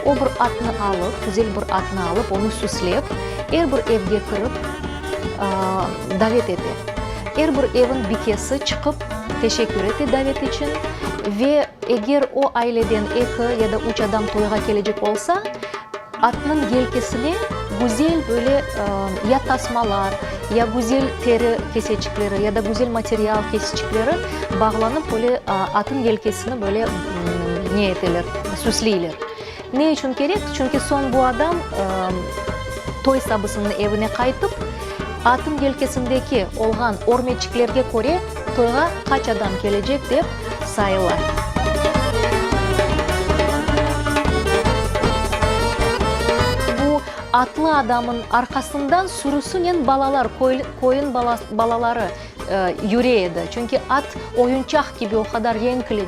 O bir atnı alıp, güzel bir atnı alıp, onı süslep, er bir evge kirip, davet ete. Er bir evin bikesi çıqıp, teşekkür ete davet içün ve eger o aileden eki ya da üç adam toyğa kelecek olsa, Atnıñ yelkesine güzel böyle ya tasmalar, ya güzel teri keseçikleri, ya da güzel material keseçikleri bağlanıp, böyle atın yelkesini böyle ne eteler, süsleyler. Ne içün kerek? Çünki soñ bu adam toy sabısınıñ evine qaytıp, atın yelkesindeki olğan örmeçiklerge köre toyğa qaç adam kelecek dep sayıla. Bu atlı adamın arqasından sürüsünen balalar, koyun balaları yüre edi. Çünki at oyunçaq kibi o qadar renkli,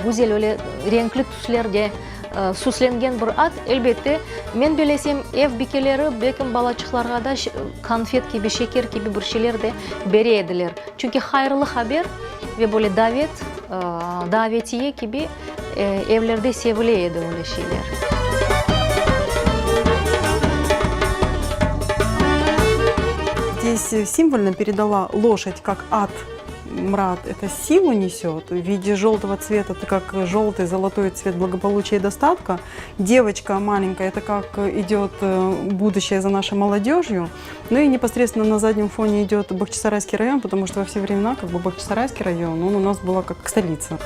güzel öyle renkli tüslerde Süslengen bir at, elbette, men belesem, ev bikeleri belkim balaçıqlarğa da konfet kibi, şeker kibi bir şeyler de bere ediler. Çünki hayırlı haber ve böyle davet, davetiye kibi evlerde sevile edi öyle şeyler. Здесь символьно передала лошадь как ат Мрат это силу несет в виде желтого цвета, это как желтый, золотой цвет благополучия и достатка. Девочка маленькая, это как идет будущее за нашей молодежью. Ну и непосредственно на заднем фоне идет Бахчисарайский район, потому что во все времена как бы Бахчисарайский район, он у нас была как столица.